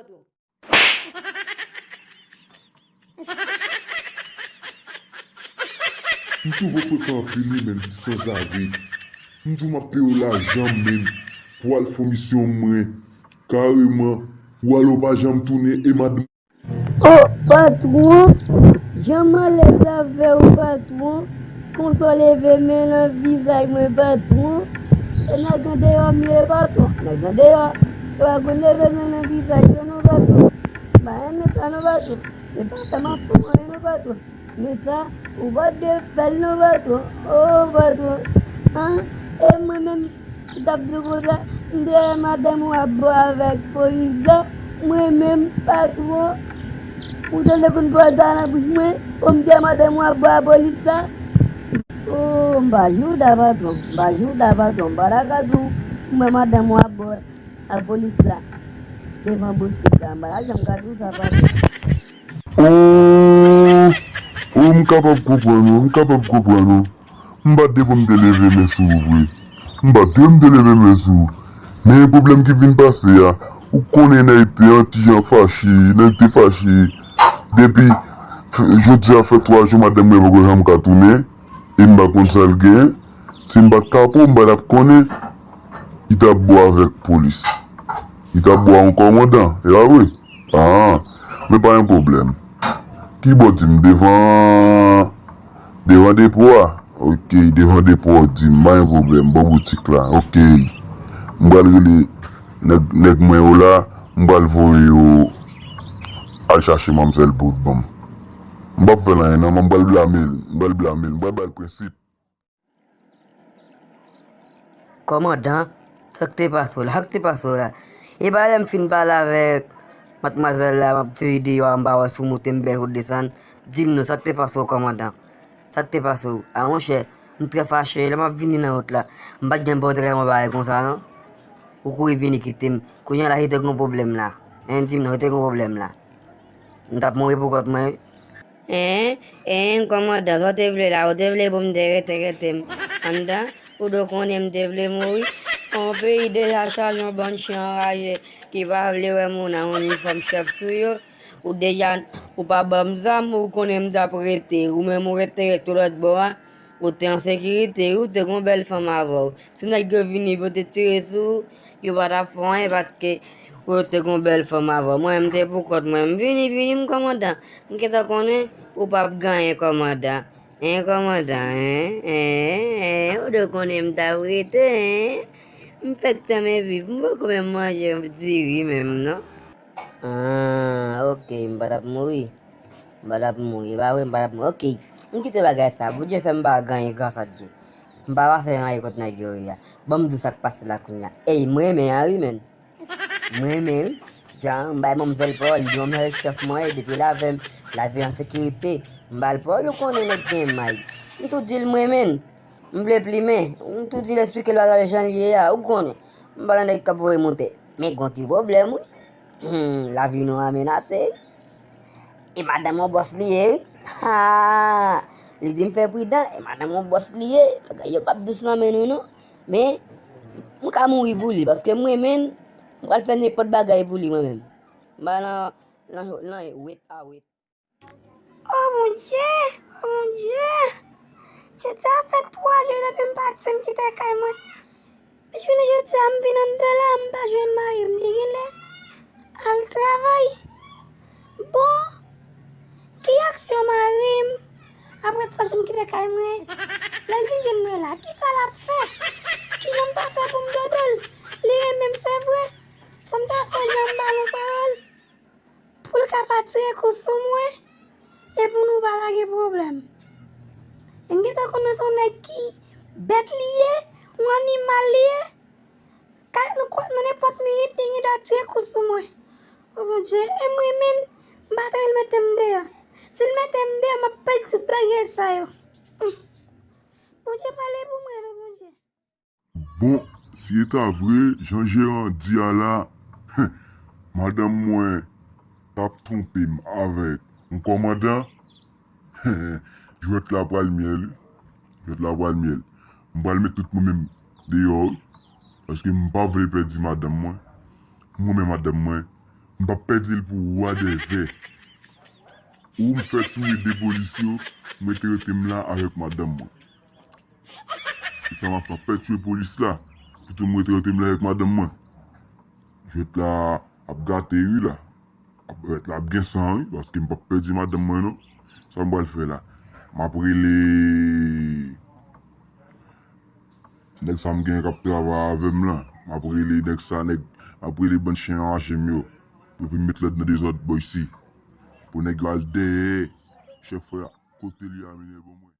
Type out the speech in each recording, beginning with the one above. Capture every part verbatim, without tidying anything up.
M twouve w frekan anpil wi, menn, sanzave. M di w m ap peye w lajan m, menn, pou w al fè yon misyon mwen. Kareman, ou ale w pa janm tounen, e madanm. O patwon, jan m alèz avè w patwon, konsa w leve men nan vizaj mwen patwon. E nèg andeyò m ye patwon, nèg andeyò, yo pa konn leve men nan vizaj yo non patwon. M pa renmen sa non patwon. Se pa sa m ap fè w anyen non patwon. Men sa, ou pa t dwe fè l non patwon. O patwon, an, e mwen menm ki t ap di w konsa, m te wè madanm ou ap bò avèk polis la, mwen menm patwon, ou tande konn pawòl sa nan bouch mwen, o m te wè madanm ou ap bò a polis la. O, m pa jouda patwon, m pa jouda patwon, m pa ta ka di w m wè madanm ou ap bò a polis la devan boutik la, m pa ta janm ka di w sa patwon. Oh, oh, m kapab konprann ou, m kapab konprann ou. M pa t de pou m te leve men sou ou vre. M pa t de pou m te leve men sou ou. Men pwoblèm ki vin pase a, ou konnen nèg te yon ti jan fache, nèg te fache. Depi jodi a fè twa jou madanm mwen poko janm ka tounen. E m pa konn sa l genyen. Si m pa t kapo, m pa t ap konnen. Li t ap bò avèk polis. Li t ap bò a yon kòmandan. E pa vre? Ah, men pa yon pwoblèm. Ki bò di m devan, devan depo a? Ok, devan depo a w di m, pa yon pwoblèm. Bò boutik la. Ok. M pral rele nèg, nèg mwen yo la, m pral voye yo al chache manmzèl pou w ban m. M p ap fè l anyen non, m pral blame l, m pral blame l, m pral ba l prensip. Kòmandan, sa k te pase w la? Sa k te pase w la? E pa lè m fin pale avèk madmwazèl la, m ap fè videyo a, m pa wè si w moute m bèk ou desann. Di m non, sa k te pase w kòmandan? Sa k te pase w? A monchè, m trè fache, lè m ap vini nan wout la, m pa t gen pòtrè mwen bagay konsa non. Ou kouri vini kite m. Kounye a la, se te gon pwoblèm la. Hein, di m non, se te gon pwoblèm la. M t ap mouri pou kont mwen wi. Hein, hein, kòmandan, sa w te vle la? Ou te vle pou m te rete, rete m anndan? Ou do konnen m te vle mouri? On peyi deja chaje yon bann chen anraje ki pa vle wè moun an inifòm chèf sou yo. Ou deja, ou pa ban m zam, ou konnen m t ap rete. Ou menm ou rete tou lòt bò a. Ou te an sekirite wi, ou te gon bèl fanm avè w. Si nèg yo vini pou te tire sou ou, yo pa t ap fè w anyen paske ou te gon bèl fanm avè w. Mwen menm m te pou kont mwen. M vini, vini m kòmandan. M gentan konnen ou p ap genyen kòmandan. Hein kòmandan, hein, hein, hein, ou dwe konnen m t ap rete, hein. M fèk tanmen viv, m poko menm manje diri menm non. Ah, ok, m pa t ap mouri. M pa t ap mouri, e pa vre m pa t ap mouri. Ok, m kite bagay sa. Bondye fè m pa genyen gras a Dye. M pa pase nan kont nèg yo ye a. Ban m di w sa k pase la kounye a. Ey, m renmen a wi menn. M renmen wi. Jan m bay manmzèl pawòl, m di manmzèl chèf mwen ye, depi l avè m, l ap viv an sekirite. M ba l pawòl, ou konnen nèg gen may. M tou di l m renmen l. M vle plimen. M tou di l esplike l bagay jan l ye a, ou konnen. M pa nan nèg k ap voye moute. Men gon ti pwoblèm wi. Hmm, lavi nou an menase. E madanm yon bòs li ye wi. Ha! Li di m fè pridan, e madanm yon bòs li ye. Bagay yo p ap dous nan men nou non. Men, m ka mouri pou li, paske m renmen l. M pral fè nenpòt bagay pou li mwen menm. M pa nan, nan, nan wet a wet. O Bondye, o Bondye. Jodi a fè twa jou depi m pati m kite kay mwen. Jounen jodi a m vin anndan la, m pa jwenn mari m, li genlè al travay. Bon, ki aksyon mari m, apre twa jou m kite kay mwen, lè l vin jwenn mwen la, kisa l ap fè? Kijan m ta fè pou m dodo l? Li renmen m se vre, fò m ta fè jan m ba l yon pawòl pou l ka pa tire kou sou mwen e pou nou pa ta gen pwoblèm. E m gentan konnen se yon nèg ki bèt li ye, yon animal li ye. Kay, nan nenpòt minit, li gen dwa tire kou sou mwen. O Bondye, e m renmen l, m pa ta renmen l mete m deyò. Si l mete m deyò, m ap pèdi tout bagay sa yo. Hum. Bondye pale pou mwen non, Bondye. Bon, si e ta vre, jan jeran di a la, madanm mwen t ap twonpe m avèk yon kòmandan, jwèt la pral myèl wi. Jwèt la pral myèl. M pral met tout mwen menm deyò wi. Paske m pa vle pèdi madanm mwen. M renmen madanm mwen. M p ap pèdi l pou wa dèzè. Ou m fè touye de polis yo, m rete rete m la avèk madanm mwen. E sa m ap fè, m ap fè touye polis la, pou tou m rete rete m la avèk madanm mwen. Jwèt la ap gate wi la. Ap, jwèt la ap gen san wi, paske m p ap pèdi madanm mwen non. Sa m pral fè la? M ap rele nèg sa m gen k ap travay avè m lan. M ap rele nèg sa, nèg, m ap rele bann chen anraje m yo. Pou vin met lòd nan dezòd bò isi. Pou nèg yo al dèyè chèf la, kote li a mennen l ban mwen.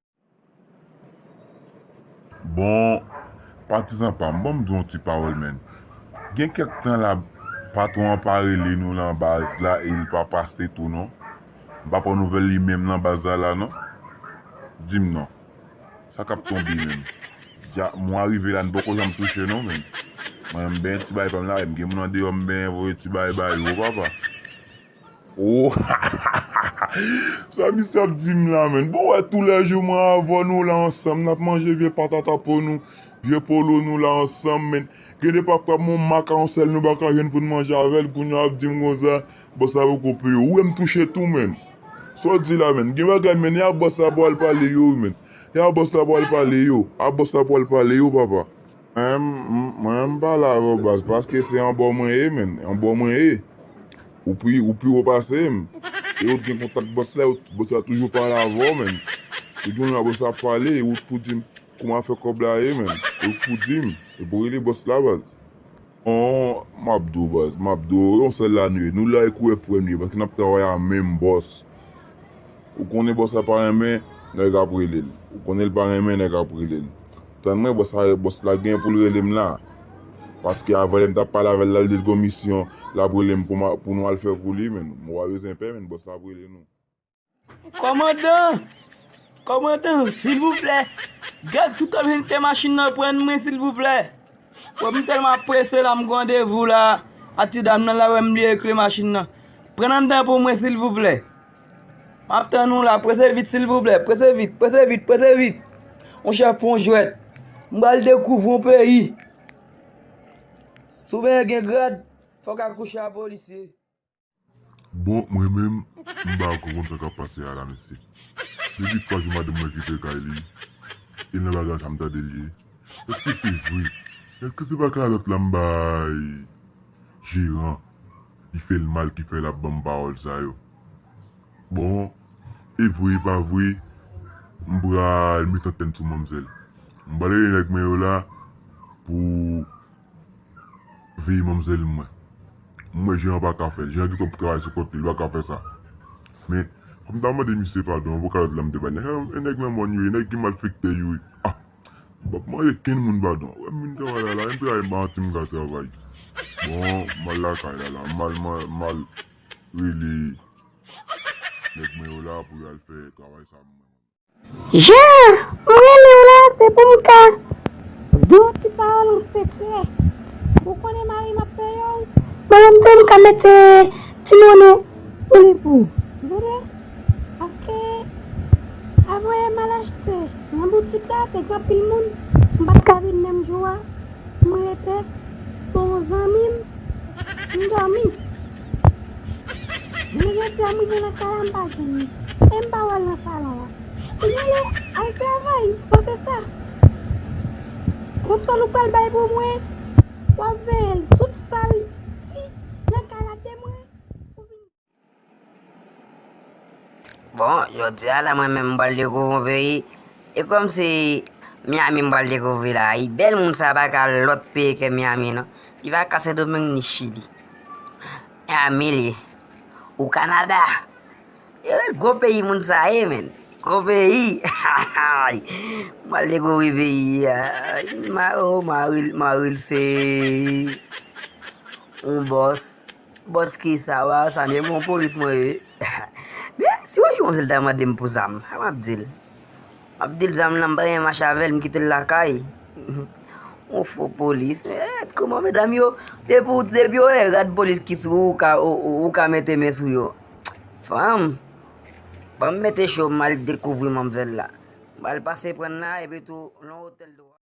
Bon, patizan pa m, ban m di w yon ti pawòl, menn. Gen kèk tan la, patwon an pa rele nou nan baz la e l pa pase tou non. M pa pran nouvèl li menm nan baz la, la non. Di m non. Sa k ap tonbe menm? Dja, mwa rive la, n poko janm touche non, menn. Mwen, m benyen ti bay pa m la, m gen moun andeyò, m benyen voye ti bay ba yo, papa. Oh! Sa misye ap di m la, menn. Bon, wè, toulèjou mwen avè nou la ansanm, n ap manje vye patata po nou, vye polo nou la ansanm, menn. Gen de pafwa, m on makaron sèl nou pa ka jwenn pou n manje avè l, kounye a ap di m konsa, bòs la poko peye w. Ou wè m touche tou, menn. Sa w di la, menn? Gen bagay, menn. E a bòs la pral pale yo, wi, menn. E a bòs la pral pale yo. A bòs la pral pale yo, papa. Mwen, m, mwen, m pale avè w, baz, paske se anba w mwen ye, menn. Anba w mwen ye. Ou pi, ou pi wo pase m. E ou t gen kontak bòs la, ou, bòs la toujou pale avè w, menn. Ou di w la, bòs la pale, e ou t pou di m kòman afè kòb la ye, menn. E ou t pou di m. E pou rele bòs la, baz. Bon, m ap di w, baz, m ap di w, yon sèl la nou ye. Nou la e kou frè nou ye, paske n ap travay a menm bòs. Ou konnen bòs la pa renmen, nèg ap rele l. Ou konnen l pa renmen, nèg ap rele l. Tann mwen, bòs la, bòs la gen pou l rele m la. Paske avè lè m t ap pale avè l la, l di l gon misyon, l ap rele m pou ma-, pou nou al fè pou li, menn. Mwen pa bezwen pè, menn, bòs la ap rele nou. Kòmandan! Kòmandan, silvouplè, gad si w ta vin fè machin nan pran mwen, silvouplè. Wè, m tèlman prese la, m gen randevou la a ti dam nan la, wè m bliye kle machin nan. Pran anndan pou mwen, silvouplè. M ap tann ou la, prese vit, silvouplè, prese vit, prese vit, prese vit. On chèf, on jwèt. M pral dekouvri yon peyi. Si w vle gen grad, fò w ka kouche a polisye. Bon, mwen menm, m pa ko konn sa k ap pase a la, mesye. Depi twa jou madanm mwen kite kay li, e nan bagay sa m tande l ye. Èske se vre? Èske se pa kalòt la m bay jeran, li fè l mal ki fè l ap ban m pawòl sa yo? Bon, e vre, e pa vre, m pral met antèn sou manmzèl. M pral rele nèg mwen yo la pou veye manmzèl mwen. M wè jeran pa ka fè l. Jeran gentan pou travay sou kont li, li pa ka fè sa. Men, fò m ta mande misye padon pou kalòt la m te bay nèg. E nèg nan mòn yo ye, nèg ki malfektè yo ye. Ah, m p ap mande kenn moun padon. Wè m vin travay la, la, m travay maten m ka travay. Bon, m al lakay la, la, m al, m al, m al rele nèg mwen yo la pou y al fè travay sa mwen. Jean, m rele w la, se pou m ka di w yon ti pawòl an sekrè. Ou konnen mari m ap peye w? Mwen menm tou, m ka mete ti monnen sou li pou ou. Ou tande? Paske, apre m al achte nan boutik la, te gen anpil moun, m pa t ka vin menm jou a. Mwen rete pou yon zanmi m, m dòmi. Jounen jodi a, m rive nan kay la, m pa jwenn li. E m pa wè l nan salon an. Kounye a, al travay, pwofesè. Kontwòl ou pral bay pou mwen, w ap veye l. Tout sa l di nan kay la de mwen, ou vin Bon, jodi a la, mwen menm, m pral dekouvri yon peyi. E kòm se Miami m pral dekouvri la, e bèl moun sa pa ka lòt peyi ke Miami, non. Li pa ka Sendomeng ni Chili. Miami li ye. Ou Kanada. E gwo peyi moun sa ye, menn. Gwo peyi. M pral dekouvri peyi a. Ma-, oh, Maril, Maril se yon bòs. Bòs kisa, wa, sa m ye, m yon polis mwen ye. Men, si yon jou manzèl ta mande m pou zam, sa m ap di l? M ap di l zam nan, m pa renmen mache avè l, m kite l lakay. Yon fo polis. Mèt, kòman medam yo, depi w, depi w wè rad polis ki sou ou, ou ka, ou, ou, ou ka mete men sou yo. Fanm, ban m mete cho, m al dekouvri manzèl la. M al pase pran l la, epi tou, nan otèl dwa.